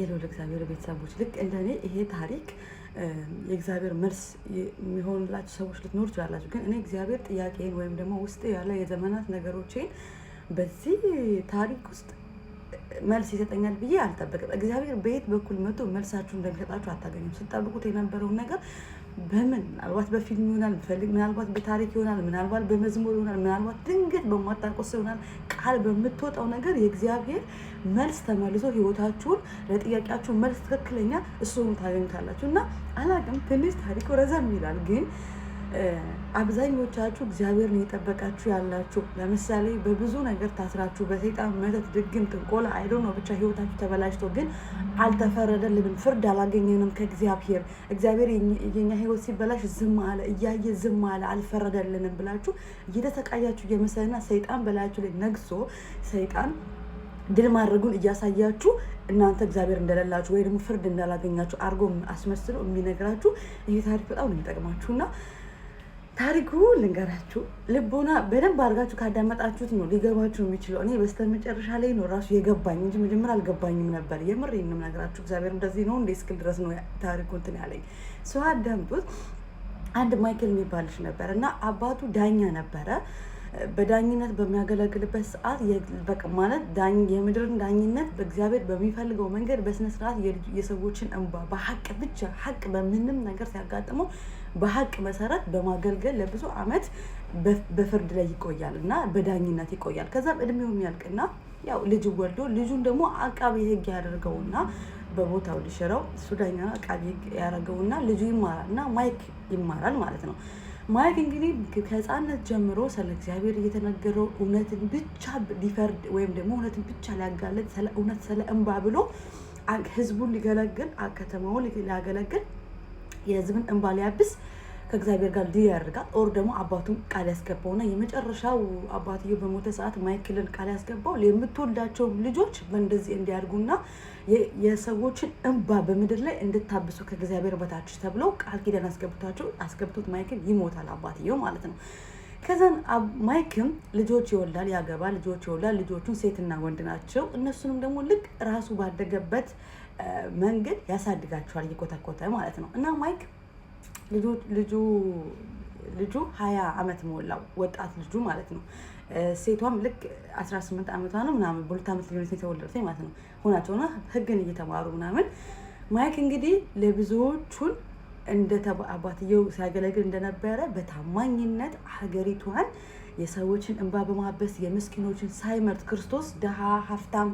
የልዑል እግዚአብሔር ቤተሰቦች፣ ልክ እንደኔ ይሄ ታሪክ የእግዚአብሔር መልስ የሚሆንላችሁ ሰዎች ልትኖሩ ትችላላችሁ። ግን እኔ እግዚአብሔር ጥያቄን ወይም ደግሞ ውስጥ ያለ የዘመናት ነገሮቼን በዚህ ታሪክ ውስጥ መልስ ይሰጠኛል ብዬ አልጠበቅም። እግዚአብሔር በየት በኩል መጥቶ መልሳችሁ እንደሚሰጣችሁ አታገኙም። ስትጠብቁት የነበረውን ነገር በምን፣ ምናልባት በፊልም ይሆናል ብፈልግ፣ ምናልባት በታሪክ ይሆናል፣ ምናልባት በመዝሙር ይሆናል፣ ምናልባት ድንገት በማታውቁት ሰው ይሆናል። ቃል በምትወጣው ነገር የእግዚአብሔር መልስ ተመልሶ ህይወታችሁን ለጥያቄያችሁ መልስ ትክክለኛ እሱን ታገኙታላችሁ። እና አላቅም፣ ትንሽ ታሪኩ ረዘም ይላል፣ ግን አብዛኞቻችሁ እግዚአብሔርን እየጠበቃችሁ ያላችሁ፣ ለምሳሌ በብዙ ነገር ታስራችሁ፣ በሰይጣን መተት፣ ድግም፣ ጥንቆላ፣ I don't know፣ ብቻ ህይወታችሁ ተበላሽቶ ግን አልተፈረደልንም፣ ፍርድ አላገኘንም ከእግዚአብሔር፣ እግዚአብሔር የኛ ህይወት ሲበላሽ ዝም አለ፣ እያየ ዝም አለ፣ አልፈረደልንም ብላችሁ እየተሰቃያችሁ እየመሰለና ሰይጣን በላያችሁ ላይ ነግሶ ሰይጣን ድል ማድረጉን እያሳያችሁ እናንተ እግዚአብሔር እንደሌላችሁ ወይ ደግሞ ፍርድ እንዳላገኛችሁ አድርጎ አስመስሎ የሚነግራችሁ ይሄ ታሪክ በጣም ነው የሚጠቅማችሁ። እና ታሪኩ ልንገራችሁ። ልቦና በደንብ አድርጋችሁ ካዳመጣችሁት ነው ሊገባችሁ የሚችለው። እኔ በስተመጨረሻ ላይ ነው ራሱ የገባኝ እንጂ መጀመሪያ አልገባኝም ነበር። የምር ነው የምነግራችሁ። እግዚአብሔር እንደዚህ ነው እንዴ እስክል ድረስ ነው ታሪኩ እንትን ያለኝ። ሰው አዳምጡት። አንድ ማይክል የሚባል ልጅ ነበር እና አባቱ ዳኛ ነበረ። በዳኝነት በሚያገለግልበት ሰዓት በቃ ማለት የምድርን ዳኝነት በእግዚአብሔር በሚፈልገው መንገድ በስነ ስርዓት የሰዎችን እንባ በሀቅ ብቻ፣ ሀቅ በምንም ነገር ሲያጋጥመው በሀቅ መሰረት በማገልገል ለብዙ ዓመት በፍርድ ላይ ይቆያል እና በዳኝነት ይቆያል። ከዛም እድሜው የሚያልቅና ያው ልጅ ወልዶ ልጁን ደግሞ አቃቢ ሕግ ያደርገውና በቦታው ሊሽረው፣ እሱ ዳኛ ነው፣ አቃቢ ሕግ ያደርገውና ልጁ ይማራል እና ማይክ ይማራል ማለት ነው። ማይክ እንግዲህ ከህፃነት ጀምሮ ስለ እግዚአብሔር እየተነገረው እውነትን ብቻ ሊፈርድ ወይም ደግሞ እውነትን ብቻ ሊያጋለጥ፣ ስለ እውነት ስለ እንባ ብሎ ህዝቡን ሊገለግል፣ ከተማውን ሊያገለግል፣ የህዝብን እንባ ሊያብስ ከእግዚአብሔር ጋር deal ያደርጋል። Or ደግሞ አባቱን ቃል ያስገባውና የመጨረሻው አባትየው በሞተ ሰዓት ማይክልን ቃል ያስገባው የምትወልዳቸው ልጆች በእንደዚህ እንዲያድጉና የሰዎችን እንባ በምድር ላይ እንድታብሱ ከእግዚአብሔር በታች ተብለው ቃል ኪዳን አስገብቷቸው አስገብቶት ማይክል ይሞታል፣ አባትየው ማለት ነው። ከዛን ማይክም ልጆች ይወልዳል፣ ያገባል፣ ልጆች ይወልዳል። ልጆቹን ሴትና ወንድ ናቸው። እነሱንም ደግሞ ልክ ራሱ ባደገበት መንገድ ያሳድጋቸዋል እየኮተኮተ ማለት ነው። እና ማይክ ልጁ 20 ዓመት ሞላው፣ ወጣት ልጁ ማለት ነው። ሴቷም ልክ 18 ዓመቷ ነው ምናምን፣ በ2 ዓመት ልዩነት የተወለዱት ማለት ነው ሆናቸውና ህግን እየተማሩ ምናምን ማይክ እንግዲህ ለብዙዎቹን እንደ አባትየው ሲያገለግል እንደነበረ በታማኝነት ሀገሪቷን የሰዎችን እንባ በማበስ፣ የምስኪኖችን ሳይመርጥ፣ ክርስቶስ ድሃ ሀብታም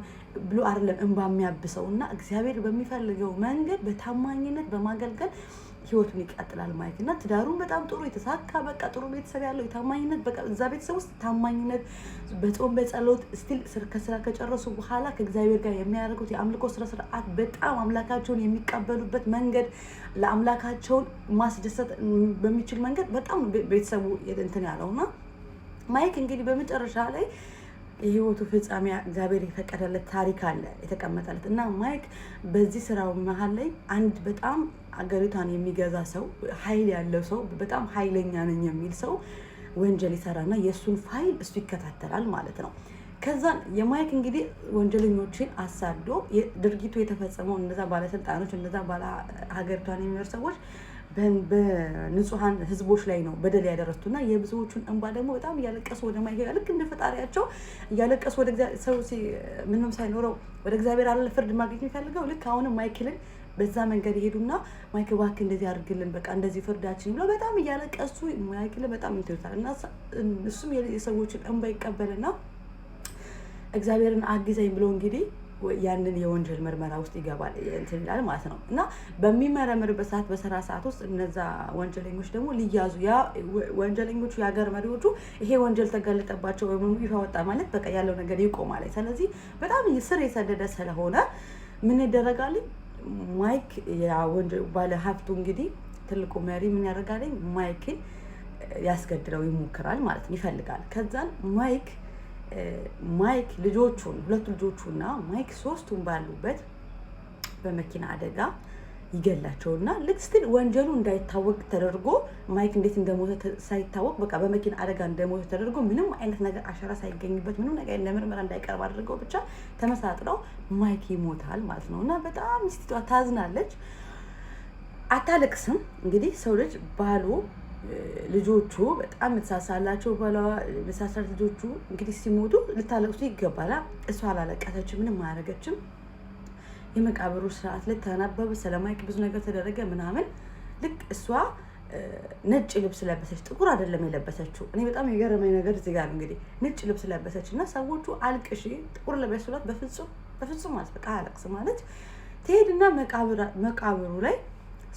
ብሎ አይደለም እንባ የሚያብሰው፣ እና እግዚአብሔር በሚፈልገው መንገድ በታማኝነት በማገልገል ህይወቱን ይቀጥላል ማይክ። እና ትዳሩን በጣም ጥሩ የተሳካ፣ በቃ ጥሩ ቤተሰብ ያለው፣ የታማኝነት፣ በቃ እዛ ቤተሰብ ውስጥ ታማኝነት በጾም በጸሎት still ከስራ ከጨረሱ በኋላ ከእግዚአብሔር ጋር የሚያደርጉት የአምልኮ ስነ ስርዓት፣ በጣም አምላካቸውን የሚቀበሉበት መንገድ፣ ለአምላካቸውን ማስደሰት በሚችል መንገድ በጣም ቤተሰቡ እንትን ያለው። እና ማይክ እንግዲህ በመጨረሻ ላይ የህይወቱ ፍጻሜ እግዚአብሔር የፈቀደለት ታሪክ አለ የተቀመጠለት። እና ማይክ በዚህ ስራው መሀል ላይ አንድ በጣም አገሪቷን የሚገዛ ሰው፣ ኃይል ያለው ሰው፣ በጣም ኃይለኛ ነኝ የሚል ሰው ወንጀል ይሰራና የእሱን ፋይል እሱ ይከታተላል ማለት ነው። ከዛን የማይክ እንግዲህ ወንጀለኞችን አሳዶ ድርጊቱ የተፈጸመው እነዛ ባለስልጣኖች፣ እነዛ ባለ ሀገሪቷን የሚመሩ ሰዎች በንጹሀን ህዝቦች ላይ ነው በደል ያደረሱት። እና የብዙዎቹን እንባ ደግሞ በጣም እያለቀሱ ወደ ማይክ፣ ልክ እንደ ፈጣሪያቸው እያለቀሱ ወደ ሰው ምንም ሳይኖረው ወደ እግዚአብሔር አለ ፍርድ ማግኘት የሚፈልገው። ልክ አሁንም ማይክልን በዛ መንገድ ይሄዱና ማይክ እባክህ እንደዚህ አድርግልን፣ በቃ እንደዚህ ፍርዳችን ብለው በጣም እያለቀሱ ማይክልን በጣም እንትን ይሉታል። እና እሱም የሰዎችን እንባ ይቀበልና እግዚአብሔርን አግዘኝ ብሎ እንግዲህ ያንን የወንጀል ምርመራ ውስጥ ይገባል፣ እንትን ይላል ማለት ነው። እና በሚመረምርበት ሰዓት፣ በስራ ሰዓት ውስጥ እነዛ ወንጀለኞች ደግሞ ሊያዙ፣ ያ ወንጀለኞቹ የሀገር መሪዎቹ ይሄ ወንጀል ተጋለጠባቸው ወይም ይፋ ወጣ ማለት በቃ ያለው ነገር ይቆማል። ስለዚህ በጣም ስር የሰደደ ስለሆነ ምን ይደረጋል? ማይክ ባለ ሀብቱ እንግዲህ ትልቁ መሪ ምን ያደርጋል? ማይክን ያስገድለው ይሞክራል ማለት ነው፣ ይፈልጋል። ከዛን ማይክ ልጆቹን፣ ሁለቱ ልጆቹና ማይክ ሶስቱን ባሉበት በመኪና አደጋ ይገላቸውና ልክ ስትል ወንጀሉ እንዳይታወቅ ተደርጎ፣ ማይክ እንዴት እንደሞተ ሳይታወቅ፣ በቃ በመኪና አደጋ እንደሞተ ተደርጎ፣ ምንም አይነት ነገር አሻራ ሳይገኝበት፣ ምንም ነገር ለምርመራ እንዳይቀርብ አድርገው ብቻ ተመሳጥረው ማይክ ይሞታል ማለት ነው። እና በጣም ሚስቲቷ ታዝናለች። አታለቅስም። እንግዲህ ሰው ልጅ ባሉ ልጆቹ በጣም የምትሳሳላቸው ባሏ የምትሳሳል ልጆቹ እንግዲህ ሲሞቱ ልታለቅሱ ይገባላ። እሷ አላለቀሰችም፣ ምንም አያደረገችም። የመቃብሩ ስርዓት ላይ ተነበበ፣ ስለ ማይክ ብዙ ነገር ተደረገ ምናምን። ልክ እሷ ነጭ ልብስ ለበሰች፣ ጥቁር አይደለም የለበሰችው። እኔ በጣም የገረመኝ ነገር እዚህ ጋር እንግዲህ ነጭ ልብስ ለበሰች እና ሰዎቹ አልቅሺ፣ ጥቁር ለበሱላት፣ በፍጹም በፍጹም ማለት በቃ አለቅስ ማለት። ትሄድና መቃብሩ ላይ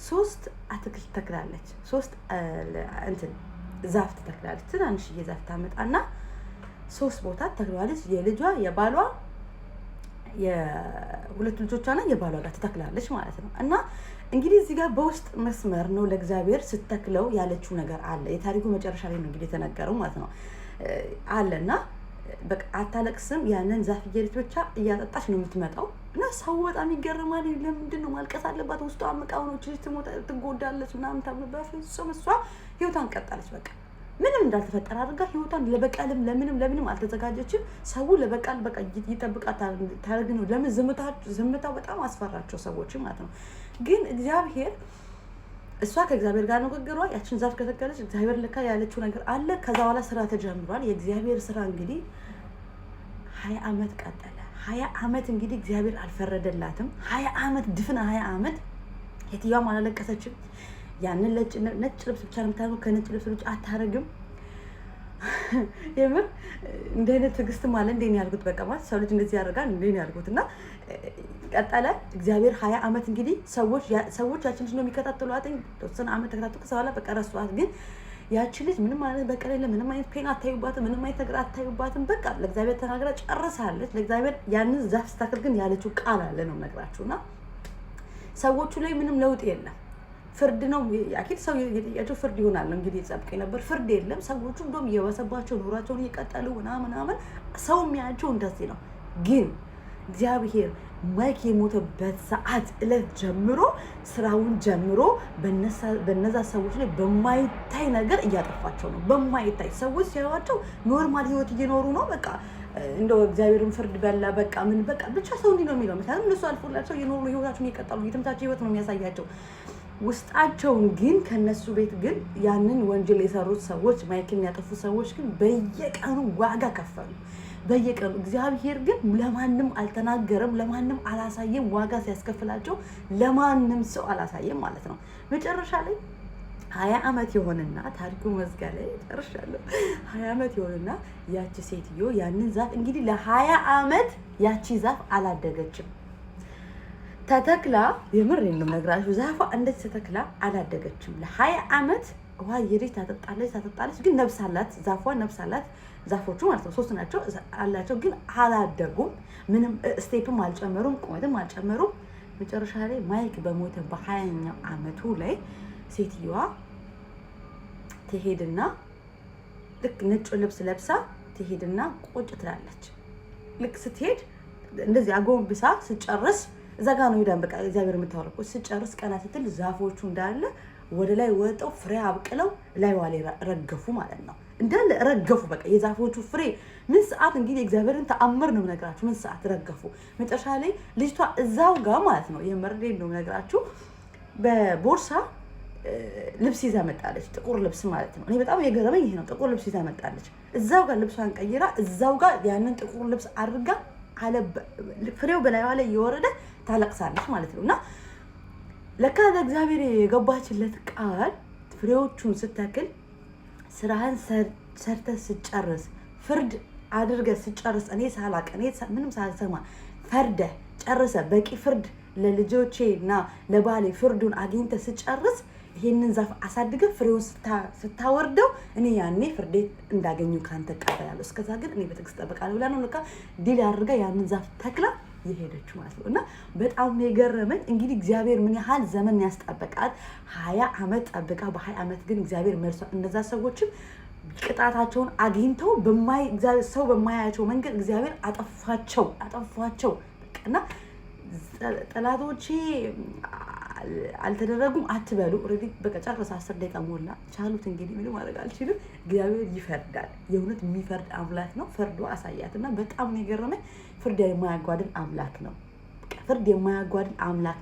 ሶስት አትክልት ተክላለች። ሶስት እንትን ዛፍ ትተክላለች። ትናንሽዬ ዛፍ ታመጣና ሶስት ቦታ ትተክለዋለች። የልጇ፣ የባሏ፣ የሁለቱ ልጆቿና የባሏ ጋር ትተክላለች ማለት ነው። እና እንግዲህ እዚህ ጋር በውስጥ መስመር ነው ለእግዚአብሔር ስተክለው ያለችው ነገር አለ። የታሪኩ መጨረሻ ላይ ነው እንግዲህ የተነገረው ማለት ነው አለ። እና በቃ አታለቅስም። ያንን ዛፍ እየሄደች ብቻ እያጠጣች ነው የምትመጣው። እና ሰው በጣም ይገርማል። ለምንድን ነው ማልቀስ አለባት? ውስጧ አምቃው ነው፣ ልጅ ትጎዳለች ምናምን ተብሎ፣ በፍጹም እሷ ህይወቷን ቀጣለች። በቃ ምንም እንዳልተፈጠረ አድርጋ ህይወቷን ለበቀልም ለምንም ለምንም አልተዘጋጀችም። ሰው ለበቀል በቃ ይጠብቃት ታደርግ ነው። ለምን ዝምታው በጣም አስፈራቸው ሰዎች ማለት ነው። ግን እግዚአብሔር እሷ ከእግዚአብሔር ጋር ንግግሯ ያችን ዛፍ ከተከለች እግዚአብሔር ለካ ያለችው ነገር አለ። ከዛ በኋላ ስራ ተጀምሯል። የእግዚአብሔር ስራ እንግዲህ 20 ዓመት ቀጠለ። 20 ዓመት እንግዲህ እግዚአብሔር አልፈረደላትም። 20 ዓመት፣ ድፍን 20 ዓመት ሴትዮዋም አላለቀሰችም። ያንን ነጭ ልብስ ብቻ ነው የምታደርገው። ከነጭ ልብስ ውጭ አታረግም። የምር እንደ አይነት ትዕግስትም አለ እንዴ ያልኩት። በቃ ማለት ሰው ልጅ እንደዚህ ያደርጋል እንዴ ያልኩት። እና ቀጠለ እግዚአብሔር 20 ዓመት። እንግዲህ ሰዎች ያችን ልጅ ነው የሚከታተሏት። ተወሰነ ዓመት ተከታተሉ። ከዛ በኋላ በቃ ረሷት። ግን ያቺ ልጅ ምንም አይነት በቀል የለም፣ ምንም አይነት pain አታዩባትም፣ ምንም አይነት ነገር አታዩባትም። በቃ ለእግዚአብሔር ተናግራ ጨርሳለች። ለእግዚአብሔር ያንን ዛፍ ስታክል ግን ያለችው ቃል አለ ነው ነግራችሁ። እና ሰዎቹ ላይ ምንም ለውጥ የለም። ፍርድ ነው አኪድ ሰው የጠያቸው ፍርድ ይሆናል ነው እንግዲህ የጸብቅ ነበር፣ ፍርድ የለም። ሰዎቹ እንደውም እየበሰባቸው ኑሯቸውን እየቀጠሉ ምናምን ምናምን፣ ሰው የሚያቸው እንደዚህ ነው። ግን እግዚአብሔር ማይክ የሞተበት ሰዓት እለት ጀምሮ ስራውን ጀምሮ በነዛ ሰዎች ላይ በማይታይ ነገር እያጠፋቸው ነው። በማይታይ፣ ሰዎች ሲያዩዋቸው normal ህይወት እየኖሩ ነው። በቃ እንደው እግዚአብሔርን ፍርድ በላ በቃ ምን በቃ ብቻ ሰው እንዲህ ነው የሚለው። ምክንያቱም እነሱ አልፎላቸው እየኖሩ ህይወታቸውን እየቀጠሉ የተመቻቸ ህይወት ነው የሚያሳያቸው። ውስጣቸውን ግን ከነሱ ቤት ግን ያንን ወንጀል የሰሩት ሰዎች፣ ማይክን ያጠፉ ሰዎች ግን በየቀኑ ዋጋ ከፈሉ። በየቀኑ እግዚአብሔር ግን ለማንም አልተናገረም፣ ለማንም አላሳየም። ዋጋ ሲያስከፍላቸው ለማንም ሰው አላሳየም ማለት ነው። መጨረሻ ላይ 20 ዓመት የሆንና፣ ታሪኩ መዝጊያ ላይ ጨርሻለሁ። 20 ዓመት የሆንና ያቺ ሴትዮ ያንን ዛፍ እንግዲህ ለ20 ዓመት ያቺ ዛፍ አላደገችም። ተተክላ፣ የምር ነው ነግራችሁ፣ ዛፏ እንደዚህ ተተክላ አላደገችም። ለ20 ዓመት ውሃ እየሄደች ታጠጣለች ታጠጣለች፣ ግን ነብስ አላት ዛፏ፣ ነብስ አላት። ዛፎቹ ማለት ነው፣ ሶስት ናቸው አላቸው፣ ግን አላደጉም። ምንም step ም አልጨመሩም፣ ቁመትም አልጨመሩም። መጨረሻ ላይ ማይክ በሞተ በ20ኛው ዓመቱ ላይ ሴትየዋ ትሄድና ልክ ነጭ ልብስ ለብሳ ትሄድና ቁጭ ትላለች። ልክ ስትሄድ እንደዚህ አጎንብሳ ስጨርስ እዛ ጋ ነው ሄዳን በቃ እግዚአብሔር የምታወራው። ስጨርስ ቀና ስትል ዛፎቹ እንዳለ ወደ ላይ ወጠው ፍሬ አብቅለው ላይ ዋሌ ረገፉ ማለት ነው። እንዳለ ረገፉ። በቃ የዛፎቹ ፍሬ ምን ሰዓት፣ እንግዲህ የእግዚአብሔርን ተአምር ነው የምነግራችሁ። ምን ሰዓት ረገፉ። መጨረሻ ላይ ልጅቷ እዛው ጋር ማለት ነው፣ የመርዴን ነው የምነግራችሁ፣ በቦርሳ ልብስ ይዛ መጣለች። ጥቁር ልብስ ማለት ነው። እኔ በጣም የገረመኝ ይሄ ነው። ጥቁር ልብስ ይዛ መጣለች። እዛው ጋር ልብሷን ቀይራ እዛው ጋር ያንን ጥቁር ልብስ አድርጋ ፍሬው በላይዋ ላይ እየወረደ ታለቅሳለች ማለት ነው። እና ለካ ለእግዚአብሔር የገባችለት ቃል ፍሬዎቹን ስተክል፣ ስራህን ሰርተህ ስጨርስ፣ ፍርድ አድርገህ ስጨርስ፣ እኔ ሳላቅ፣ እኔ ምንም ሳልሰማ ፈርደህ ጨርሰህ፣ በቂ ፍርድ ለልጆቼ እና ለባሌ ፍርዱን አግኝተህ ስጨርስ፣ ይሄንን ዛፍ አሳድገህ ፍሬውን ስታወርደው እኔ ያኔ ፍርዴ እንዳገኙ ካንተ እቀበላለሁ። እስከዛ ግን እኔ በትዕግስት እጠብቃለሁ ብላ ነው ለካ deal አድርጋ ያንን ዛፍ ተክላ የሄደችው ማለት ነው። እና በጣም ነው የገረመኝ። እንግዲህ እግዚአብሔር ምን ያህል ዘመን ያስጠበቃት፣ 20 ዓመት ጠብቃ፣ በ20 ዓመት ግን እግዚአብሔር መልሷ እነዛ ሰዎችም ቅጣታቸውን አግኝተው ሰው በማያቸው መንገድ እግዚአብሔር አጠፋቸው አጠፋቸው። እና ጠላቶቼ አልተደረጉም አትበሉ። Already በቃ ጨረሰ። 10 ደቂቃ ሞላ። ቻሉት እንግዲህ ምንም ማድረግ አልችልም። እግዚአብሔር ይፈርዳል። የእውነት የሚፈርድ አምላክ ነው። ፈርዶ አሳያት እና በጣም ነው የገረመኝ። ፍርድ የማያጓድል አምላክ ነው። ፍርድ የማያጓድል አምላክ።